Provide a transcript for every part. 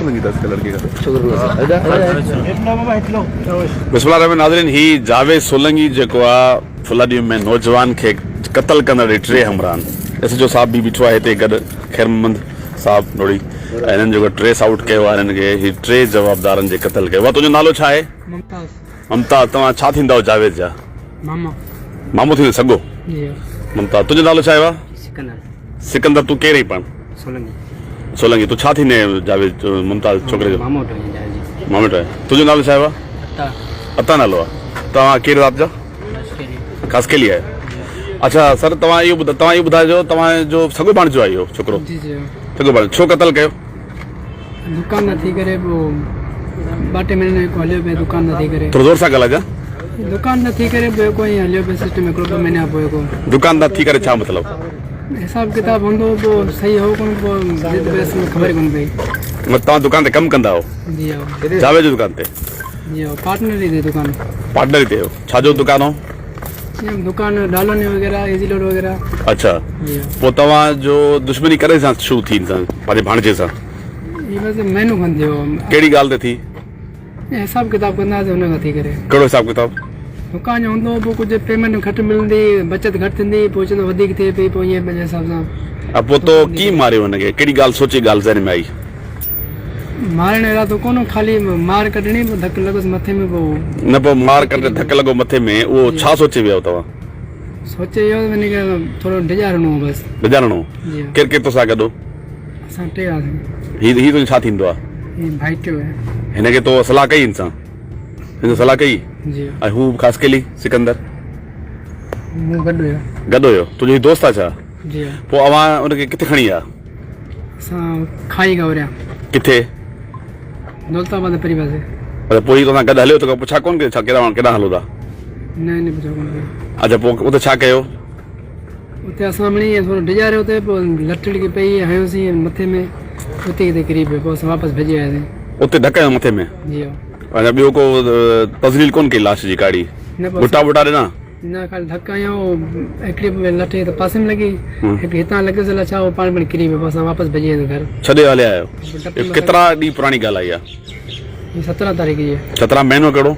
सोलंगी था इसका लड़के का بسم الله الرحمن ناظرين هي جاويد سولنگي جيڪو آ ڦلهڏي ۾ نوجوان کي قتل ڪندڙ هي ٽي همراهن ايس ايچ او صاحب به بيٺو آهي هتي گڏ خير محمد صاحب نوڙي ۽ هنن جيڪو ٽريس آئوٽ ڪيو آهي هنن کي هي ٽي جوابدارن جي قتل ڪيو آ تنهنجو نالو ڇا آهي ممتاز ممتاز توهان ڇا ٿيندا آهيو جاويد جا ماما مامو ٿيندو سڳو جي ممتاز تنهنجو نالو ڇا آهي سڪندر سڪندر تون ڪير آهين پاڻ سولنگي سولنگي تون ڇا ٿيندين جاويد ممتاز ڇوڪري جو مامو ٺهي جاويد مامو ٺهي تنهنجو نالو ڇا آهي عطا عطا نالو آهي توهان ڪير ذات جا خاصخيلي آهي اڇا سر توهان اهو توهان اهو ٻڌائجو توهان جو سڳو ڀاڻجو آهي اهو ڇوڪرو جي جي سڳو ڀاڻجو ڇو قتل ڪيو دڪان نه ٿي ڪري پوء ٻه ٽي مهينا هڪ هليو پيو دڪان نه ٿي ڪري ٿورو زور سان ڳالهائجان دڪان نه ٿي ڪري پوء ڪو ائين هليو پيو سسٽم هڪڙو ٻه مهينا پوء ڪو دڪان نه ٿي ڪري ڇا مطلب حساب ڪتاب هوندو هو پوء صحيح هو ڪونه پوء ضد بحث ۾ خبر ئي ڪونه پئي مطلب توهان دڪان تي ڪم ڪندا هو جي ها جاويد جي دڪان تي جي ها پارٽنر ئي تي دڪان پارٽنر ئي تي هو ڇا جو دڪان هو دڪان ڊالن وغيره ايزي لوڊ وغيره اڇا پوء توهان جو دشمني ڪڏهن سان شروع ٿي هن سان پنهنجي ڀاڻجي سان هي بس مهينو کن ٿيو ڪهڙي ڳالهه تي ٿي حساب ڪتاب ڪندا هئاسين ان کان ٿي ڪري ڪهڙو حساب ڪتاب دڪان جو هوندو هو پوء ڪجهه پيمنٽ گهٽ ملندي بچت گهٽ ٿيندي پوء چوندو وڌيڪ ٿئي پئي پوء ائين پنهنجي حساب سان پوء تو ڪيئن ماريو هن کي ڪهڙي ڳالهه سوچي ڳالهه ذهن ۾ آئي مارڻ جو ارادو ڪونه هو، خالي مار ڪڍڻي پوء ڌڪ لڳس مٿي ۾ پوء. نه پوء مار ڪڍي ڌڪ لڳو مٿي ۾ اهو ڇا سوچي ويا هو توهان؟ سوچي اهو ته هن کي ٿورو ڊيڄارڻو هو بس. ڊيڄارڻو هو؟ جي ها. ڪير ڪير توسان گڏ هو؟ اسان ٽي هئاسين. هي هي تنهنجو ڇا ٿيندو آهي؟ هي ڀائٽيو آهي. هن کي تو صلاح ڪئي هن سان؟ هن سان صلاح ڪئي؟ جي ها. ۽ هو خاصخيلي سڪندر؟ مون گڏ هيو. گڏ هيو. تنهنجو هي دوست آهي ڇا؟ جي ها. پوء اوهان ان کي ڪٿي کڻي ويا؟ اسان کائي گوريا. ڪٿي؟ دولت آباد پري پاسي. اڇا پوء هي توسان گڏ هليو تو پڇا ڪون ڪئي ڇا ڪيڏانهن ڪيڏانهن هلو ٿا؟ نه نه پڇا ڪون ڪئي. اڇا پوء اتي ڇا ڪيو؟ اتي اسان مڙئي ٿورو ڊيڄاريو اتي پوء لٺ لڳي پئي هنيوسين مٿي ۾ اتي ڪٿي ڪري پيو پوء اسان واپس ڀڄي آياسين. اتي ڌڪ هنيو مٿي ۾؟ جي ها. اڇا ٻيو ڪو تذليل ڪون ڪئي لاش جي ڪاڙي؟ نه گهٽا وٽا ڏنا؟ نه خالي ڌڪ هنيو هڪڙي لٺ ته پاسي ۾ لڳي هڪ هتان لڳس الاء ڇا هو پاڻ پاڻ ڪري ويو پوء اسان واپس ڀڄي آياسين گهر. ڇڏي هليا آيو. ڪيترا ڏينهن پراڻي ڳالهه آهي اها؟ هي 17 تاريخ جي. 17 مهينو ڪهڙو؟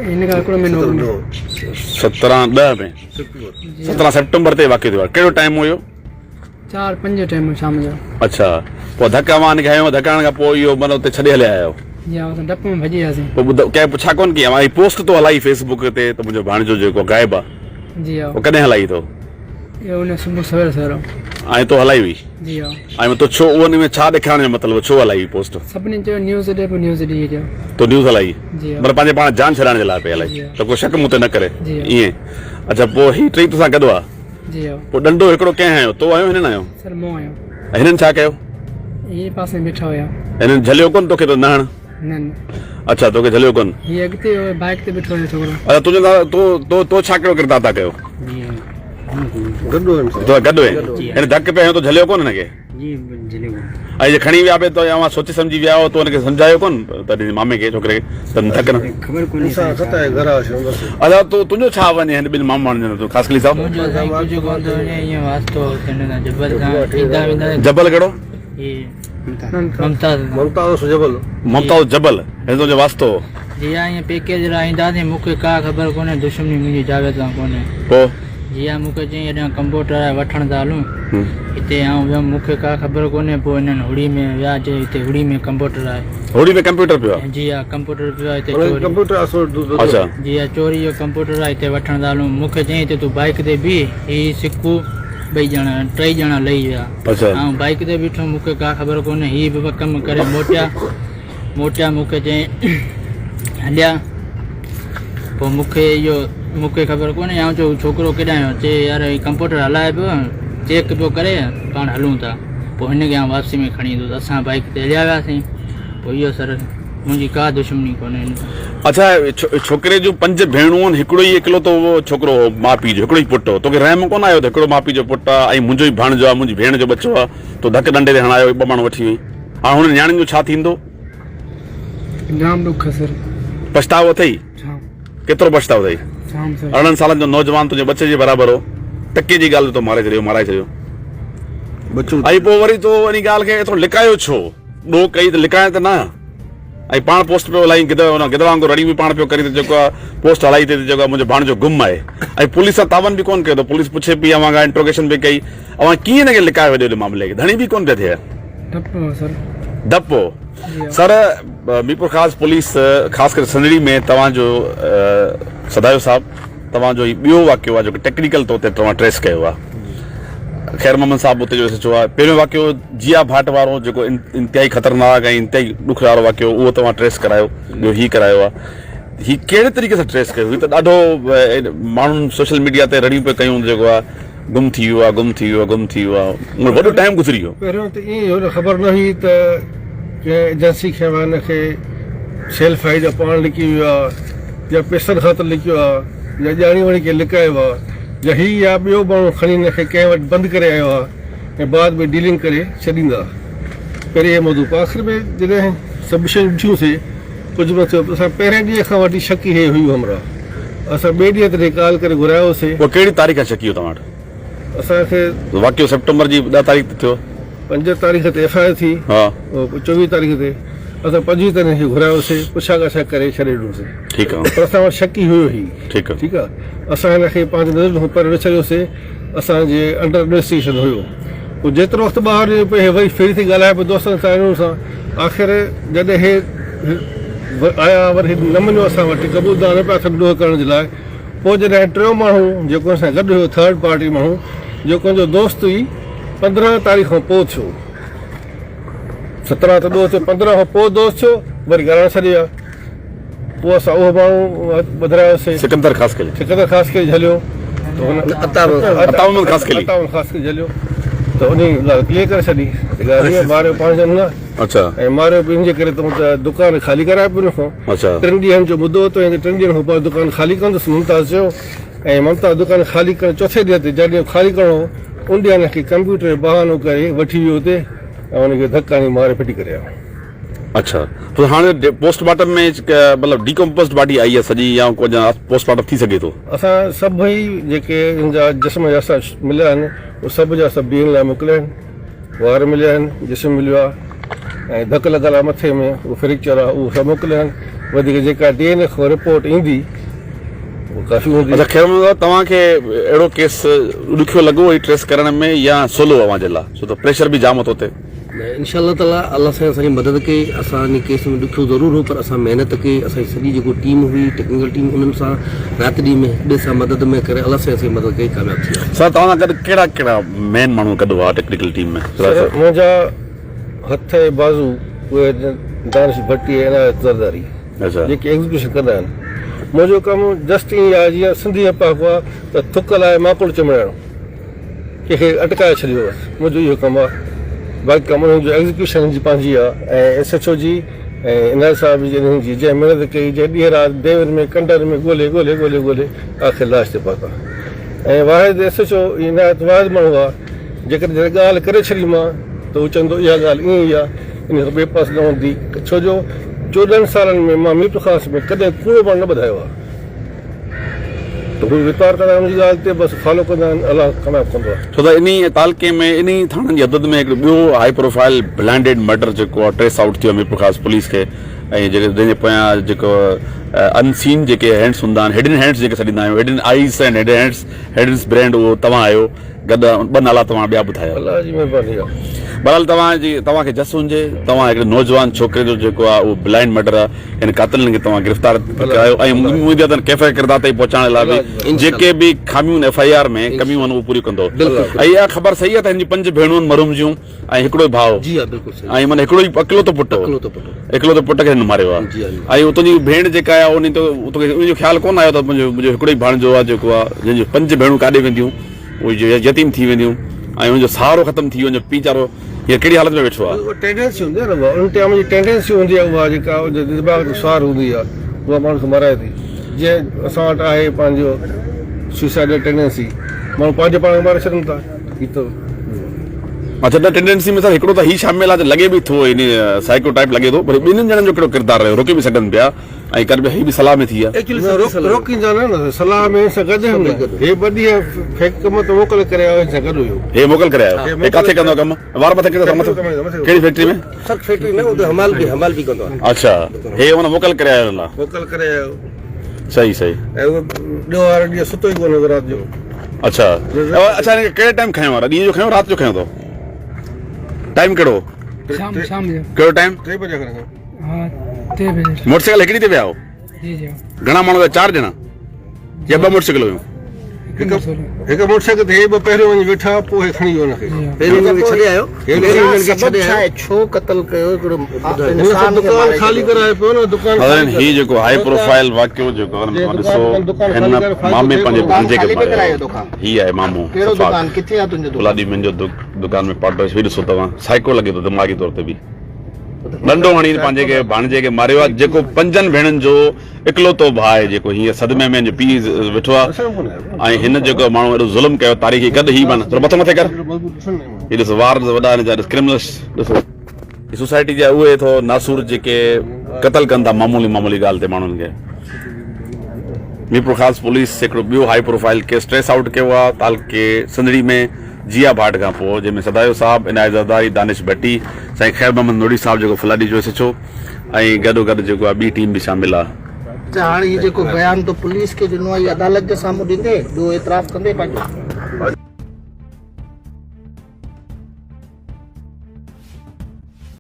هن کان هڪڙو مهينو اڳ ۾. 17 10 ۾ 17 سيپٽمبر تي واقعو ٿيو آهي ڪهڙو ٽائيم هيو؟ چار پنج ٽائيم شام جو. اڇا پوء ڌڪ اوهان کي هنيو ڌڪ هڻڻ کان پوء اهو مطلب اتي ڇڏي هليا آيو. جي ها اسان ڊپ ۾ ڀڄي وياسين. پوء ٻڌ ڪنهن پڇا ڪونه ڪئي اوهان هي پوسٽ تو هلائي فيس بڪ تي ته منهنجو ڀاڻيجو جيڪو غائب آ. جي ها. پوء ڪڏهن هلائي تو؟ اهو ان صبح سوير سوير. ۽ تو هلائي هئي؟ جي ها. ۽ تو ڇو ان ۾ ڇا ڏيکارڻ جو مطلب هو ڇو هلائي هئي پوسٽ؟ سڀني چيو نيوز ڏي پوء نيوز ڏئي ڇڏيو. تو نيوز هلائي؟ جي ها. مطلب پنهنجي پاڻ جان ڇڏائڻ جي لاء پئي هلائي ته ڪو شڪ مون تي نه ڪري جي ها. ائين اڇا پوء هي ٽئي توسان گڏ هئا؟ جي ها. پوء ڏنڊو هڪڙو ڪنهن هنيو؟ تو هنيو هنن هنيو؟ سر مون هنيو. ۽ هنن ڇا ڪيو؟ هي پاسي ۾ بيٺا هيا. هنن جهليو ڪونه توکي ته نه هڻ؟ نه نه. اڇا توکي جهليو ڪونه. هي اڳتي هو بائيڪ تي بيٺو هيو ڇوڪرو. اڇا تنهنجو نالو تو تو تو ڇا ڪهڙو ڪردار ادا ڪيو؟ گڏ هيم تو گڏ هئين. هن ڌڪ پئي هنيو تو جهليو ڪونه هن کي؟ جي جهليو ڪونه. ۽ جي کڻي ويا پئي ته اوهان سوچي سمجهي ويا هئو تو هن کي سمجهايو ڪونه ته مامي کي ڇوڪري کي ته ڌڪ نه. خبر ڪونهي سائين ڇا. ادا تو تنهنجو ڇا وڃي هن ٻن ماماڻن جو نتو خاصخيلي صاحب. منهنجو سائين ڪجهه ڪونه ٿو وڃي ائين واسطو هوس هن سان جبل سان ايندا ويندا. جبل ڪهڙو؟ هي ممتاز. ممتاز جبل. ممتاز جبل هن تنهنجو واسطو هو. جي ها ائين پيڪيج لاء اينداسين مون کي ڪا خبر ڪونهي دشمني منهنجي جاويد سان ڪونهي. پوء؟ جي ها مون کي چيائين هيڏانهن ڪمپوٽر آهي وٺڻ ٿا هلون هتي آئون ويم مون کي ڪا خبر ڪونهي پوء هنن هڙي ۾ ويا چي هتي هڙي ۾ ڪمپوٽر آهي. هڙي ۾ ڪمپيوٽر پيو آهي؟ جي ها ڪمپوٽر پيو آهي هتي چوري. اڇا. جي ها چوري جو ڪمپوٽر آهي هتي وٺڻ ٿا هلون مون کي چيائين هتي تون بائيڪ تي بيهه هي سڪو ٻئي ڄڻا ٽئي ڄڻا لهي ويا آئون بائيڪ تي بيٺم مون کي ڪا خبر ڪونهي هي به ڪم ڪري موٽيا. موٽيا مون کي چيائين هليا پوء مون کي اهو مون کي خبر ڪونهي آئون چيو ڇوڪرو ڪيڏانهن ويو چي يار هي ڪمپيوٽر هلائي پيو چيڪ پيو ڪري پاڻ هلون ٿا پوء هن کي آئون واپسي ۾ کڻي ايندس اسان بائيڪ تي هليا وياسين پوء اهو سر منهنجي ڪا دشمني ڪونهي هن سان. اڇا ڇوڪري جون پنج ڀيڻون هن هڪڙو ئي اڪلوتو ڇوڪرو هو ماء پيء جو هڪڙو ئي پٽ هو توکي رحم ڪونه آيو ته هڪڙو ماء پيء جو پٽ آ ۽ منهنجو ئي ڀاڻجو آ منهنجي ڀيڻ جو ٻچو آ تو ڌڪ ڏنڊي تي هڻايو ٻه ماڻهو وٺي وئين. هاڻ هنن نياڻين جو ڇا ٿيندو؟ جام ڏک سر. پڇتاء اٿئي؟ جام. ڪيترو پڇتاء اٿئي؟ جام سر. 18 سالن جو نوجوان تنهنجي ٻچي جي برابر هو. ٽڪي جي ڳالهه تي تو ماري ڇڏيو، مارائي ڇڏيو. ٻچو. ۽ پوء وري تو انهي ڳالهه کي ايترو لڪايو ڇو؟ ڏوهه ڪئي ته لڪائڻ ته نه ۽ پاڻ پوسٽ پيو هلائين گدڙ ان گدڙ وانگر رڙيون به پاڻ پيو ڪرين ته جيڪو آ پوسٽ هلائي ٿي ته جيڪو آ منهنجو ڀاڻيجو گم آهي ۽ پوليس سان تعاون به ڪونه ڪيو ته پوليس پڇي پئي اوهان کان انٽروگيشن به ڪئي اوهان ڪيئن هن کي لڪايو هيڏي وڏي معاملي کي ڌڻي به ڪونه پيا ٿئي. ڊپ هو سر. ڊپ هو سر ميرپورخاص پوليس خاص ڪري سنڌڙي ۾ توهان جو سدايو صاحب توهان جو هي ٻيو واقعو آهي جيڪو ٽيڪنيڪل طور تي توهان ٽريس ڪيو آهي خير محمد صاحب اتي جو ايس ايڇ او آهي پهريون واقعو جيا ڀاٽ وارو جيڪو انتهائي خطرناڪ ۽ انتهائي ڏک وارو واقعو اهو توهان ٽريس ڪرايو ٻيو هي ڪرايو آهي هي ڪهڙي طريقي سان ٽريس ڪيو هي ته ڏاڍو ماڻهن سوشل ميڊيا تي رڙيون پيا ڪيون جيڪو آهي گم ٿي ويو آهي گم ٿي ويو آهي گم ٿي ويو آهي وڏو ٽائيم گذري ويو. پهريون ته ائين هو نه خبر نه هئي ته ڪنهن ايجنسي کي هن کي سيل فائي جا پاڻ لڪي ويو آهي يا پئسن خاطر لڪيو آهي يا ڄاڻي واڻي ڪنهن لڪايو آهي يا هي يا ٻيو ماڻهو کڻي هن کي ڪنهن وٽ بند ڪري آيو آهي ۽ بعد ۾ ڊيلنگ ڪري ڇڏيندا. پهرين اهي موضوع پر آخر ۾ جڏهن سڀ شيون ڏٺيون سي ڪجهه به نه ٿيو اسان پهرين ڏينهن کان وٺي شڪي هي هيون همراهه اسان ٻئي ڏينهن تڏهن ڪال ڪري گهرايو سي. اها ڪهڙي تاريخ کان شڪي هيو توهان وٽ؟ اسان کي. واقعو سيپٽمبر جي ڏهه تاريخ تي ٿيو. 5 تاريخ تي ايف I R ٿي. ها. 24 تاريخ تي اسان 25 تاريخ کي گهرايو سي پڇا ڳاڇا ڪري ڇڏي ڏنو سي. ٺيڪ آ. پر اسان وٽ شڪي هيو هي. ٺيڪ آ. ٺيڪ آ اسان هن کي پنهنجي نظرن کان پري نه ڇڏيو سي. اسان جي انڊر انويسٽيگيشن هيو. پوء جيترو وقت ٻاهر ويو پئي هي وري ڦري ٿي ڳالهائي پيو دوستن سان انهن سان. آخر جڏهن هي آيا وري نه مڃيو اسان وٽ قبولدار نه پيا ٿين ڏوهه ڪرڻ جي لاء. پوء جڏهن ٽيون ماڻهو جيڪو هن سان گڏ هيو ٿرڊ پارٽي ماڻهو جيڪو هن جو دوست هئي 15 تاريخ کان پوء ٿيو. 17 ته ڏوهه ٿيو 15 کان پوء دوست ٿيو وري ڳالهائڻ ڇڏي ويا. پوء اسان اهو ماڻهو ٻڌرايوسين. سڪندر خاصخيلي. سڪندر خاصخيلي جهليو ته هن عطا محمد خاصخيلي. عطا محمد خاصخيلي جهليو ته انهي ڳالهه ڪليئر ڪري ڇڏي ته ڳالهه هيء ماريو پنهنجن نه. اڇا. ۽ ماريو به ان جي ڪري ته مون ته دڪان خالي ڪرايو پيو ان کان. اڇا. ٽن ڏينهن جو مدو هو ته ٽن ڏينهن کان پوء دڪان خالي ڪندس ممتاز چيو ۽ ممتاز دڪان خالي ڪرڻ چوٿين ڏينهن تي جنهن ڏينهن خالي ڪرڻو هو ان ڏينهن هن کي ڪمپيوٽر جو بهانو ڪري وٺي ويو اتي ۽ ان کي ڌڪ هڻي ماري ڦٽي ڪري آيو. اڇا ته هاڻي پوسٽ مارٽم ۾ مطلب ڊيڪمپوزڊ باڊي آئي آهي سڄي يا ڪو اڃا پوسٽ مارٽم ٿي سگهي ٿو؟ اسان سڀئي جيڪي ان جا جسم جا اسان مليا آهن اهي سڀ جا سڀ ڊي اين لاء موڪليا آهن وار مليا آهن جسم مليو آهي ۽ ڌڪ لڳل آهي مٿي ۾ اهو فريڪچر آهي اهو سڀ موڪليا آهن وڌيڪ جيڪا ڊي اين اي کان رپورٽ ايندي اهو ڪافي هوندي. اڇا خير محمد صاحب توهان کي اهڙو ڪيس ڏکيو لڳو هي ٽريس ڪرڻ ۾ يا سولو اوهان جي لاء ڇو ته پريشر به جام هو تو تي. نه انشاء الله تعالي الله سائين اسان جي مدد ڪئي اسان ان ڪيس ۾ ڏکيو ضرور هو پر اسان محنت ڪئي اسان جي سڄي جيڪو ٽيم هئي ٽيڪنيڪل ٽيم انهن سان رات ڏينهن ۾ هڪ ٻئي سان مدد ۾ ڪري الله سائين اسان جي مدد ڪئي ڪامياب ٿي وياسين. سر توهان سان گڏ ڪهڙا ڪهڙا مين ماڻهو گڏ هئا ٽيڪنيڪل ٽيم ۾؟ سر منهنجا هٿ ۽ بازو اهي دانش ڀٽي ۽ عنايت زرداري جيڪي ايگزيڪيوشن ڪندا آهن منهنجو ڪم جسٽ ائين آهي جيئن سنڌي ۾ پهاڪو آهي ته ٿڪ لاء ماڪوڙ چنبڙائڻ. ڪنهن کي اٽڪائي ڇڏيو بس منهنجو اهو ڪم آهي باقي ڪم انهن جو ايگزيڪيوشن جي پنهنجي آهي ۽ ايس ايڇ او جي ۽ عنايت صاحب جي انهن جي جنهن محنت ڪئي جنهن ڏينهن رات ديون ۾ ڪنڊن ۾ ڳولي ڳولي ڳولي ڳولي آخر لاش تي پهتا ۽ واحد ايس ايڇ او عنايت واحد ماڻهو آهي جيڪڏهن جڏهن ڳالهه ڪري ڇڏي مان ته هو چوندو اها ڳالهه ائين ئي آهي ان کان ٻئي پاسي نه هوندي ڇو جو 14 سالن ۾ مان ميرپورخاص ۾ ڪڏهن ڪوڙو ماڻهو نه ٻڌايو آهي. ته هو وتار ڪندا آهن ان جي ڳالهه تي بس فالو ڪندا آهن الله ڪامياب ڪندو آهي. ڇو ته انهي تعلقي ۾ انهي ٿاڻن جي حدود ۾ هڪڙو ٻيو هائي پروفائيل بلائنڊيڊ مرڊر جيڪو آهي ٽريس آئوٽ ٿيو آهي ميرپورخاص پوليس کي ۽ جيڪي جنهن جي پويان جيڪو ان سين جيڪي هينڊس هوندا آهن هڊن هينڊس جيڪي سڏيندا آهيون hidden eyes and hidden hands hidden brand اهو توهان آهيو گڏ ٻه نالا توهان ٻيا ٻڌايا. الله جي مهرباني آ. بهرحال توهان جي توهان کي جس هجي توهان هڪڙي نوجوان ڇوڪري جو جيڪو آ اهو بلائنڊ مرڊر آ ان قاتلن کي توهان گرفتار ڪرايو ۽ اميد آ ته ڪيفر ڪردار تائين پهچائڻ لاء به جيڪي به خاميون ايف I R ۾ ڪميون آهن اهو پوريون ڪندو ۽ اها خبر صحيح آ ته هن جون پنج ڀيڻون آهن مرحوم جون ۽ هڪڙو ئي ڀاء جي ها بلڪل صحيح ۽ معنيٰ هڪڙو ئي اڪلوتو پٽ هو اڪلوتو پٽ هو اڪلوتو پٽ کي هن ماريو آ جي ها ۽ تنهنجي ڀيڻ جيڪا آ ان تو توکي ان جو خيال ڪونه آيو ته منهنجو منهنجو هڪڙو ئي ڀاڻجو آ جيڪو آ جنهن جون پنج ڀيڻون ڪاڏي وينديون اهي يتيم ٿي وينديون ۽ ان جو سهارو ختم ٿي ويو ان جو پيء ويچارو هينئر ڪهڙي حالت ۾ ويٺو آهي. اها ٽينڊنسي هوندي آهي نه اها ان ٽائيم جي ٽينڊنسي هوندي آهي اها جيڪا ان جي دماغ تي سوار هوندي آهي اها ماڻهو کي مارائي ٿي جيئن اسان وٽ آهي پنهنجو سوسائيڊل ٽينڊنسي ماڻهو پنهنجو پاڻ کي ماري ڇڏن ٿا هي ته. اڇا ته ٽينڊنسي ۾ سر هڪڙو ته هي شامل آهي ته لڳي به ٿو يعني سائيڪو ٽائيپ لڳي ٿو پر ٻنهين ڄڻن جو ڪهڙو ڪردار رهيو روڪي به سگهن پيا ۽ ڪر به هي به صلاح ۾ ٿي ويا. نه روڪيندا نه نه صلاح ۾ هن سان گڏ هيم نه هي ٻه ڏينهن فيڪ ڪم ته موڪل ڪري آيو هن سان گڏ هيو. هي موڪل ڪري آيو هي ڪاٿي ڪندو آهي ڪم وار مٿي ڪندو مٿي ڪهڙي فيڪٽري ۾؟ سر فيڪٽري نه اتي حمال به حمال به ڪندو آهي. اڇا هي ان موڪل ڪري آيو هن لاء. موڪل ڪري آيو. صحيح صحيح. ۽ اهو ڏيو وارو ڏينهن ستو ئي ڪونه هو رات جو. اڇا اڇا هن کي ڪهڙي ٽائيم کنيو آهي ڏينهن جو کنيو رات جو کنيو اٿو ٽائيم ڪهڙو هو؟ شام شام جو. ڪهڙو ٽائيم؟ 3 بجي کن کنيو. ها 3 بجي. موٽر سائيڪل هڪڙي تي ويا هو؟ جي جي. گهڻا ماڻهو ويا چار ڄڻا يا ٻه موٽر سائيڪل هيون؟ هڪ موٽر سائيڪل تي هي ٻه پهريون وڃي ويٺا پوء هي کڻي ويو هن کي. پهريون هنن کي ڇڏي آيو. پهريون هنن کي ڇڏي آيو. ڇو قتل ڪيو هڪڙو انسان کي دڪان خالي ڪرائي پيو نه دڪان ناظرين هي جيڪو هائي پروفائل واقعو جيڪو آهي توهان ڏسو هن مامي پنهنجي ڀاڻجي کي ماريو هي آهي مامو ڪهڙو دڪان ڪٿي آهي تنهنجو دڪان فلادي منهنجو دڪان ۾ پارٽنرشپ هي ڏسو توهان سائيڪو لڳي ٿو دماغي طور تي به ڏنڊو هڻي پنهنجي کي ڀاڻجي کي ماريو آهي جيڪو پنجن ڀيڻن جو اڪلوتو ڀاء آهي جيڪو هينئر صدمي ۾ جو پيء ويٺو آهي ۽ هن جيڪو ماڻهو ايڏو ظلم ڪيو تاريخي قد هي معنيٰ ٿورو مٿو مٿي ڪر هي ڏس وار ڏس وڏا هن جا ڏس ڪرمنلس ڏسو هي سوسائٽي جا اهي اٿو ناسور جيڪي قتل ڪن ٿا معمولي معمولي ڳالهه تي ماڻهن کي ميرپورخاص پوليس هڪڙو ٻيو high profile case trace out ڪيو آهي تعلقي سنڌڙي ۾ جيا ڀاٽ کان پوء جنهن ۾ سدايو صاحب عنايت زرداري دانش ڀٽي سائين خير محمد نوڙي صاحب جيڪو فلاڊي جو ايس ايڇ او ۽ گڏو گڏ جيڪو آهي ٻي ٽيم به شامل آهي. اچا هاڻ هي جيڪو بيان تو پوليس کي ڏنو آهي اهو عدالت جي سامهون ڏيندي ٻيو اعتراف ڪندي پنهنجو.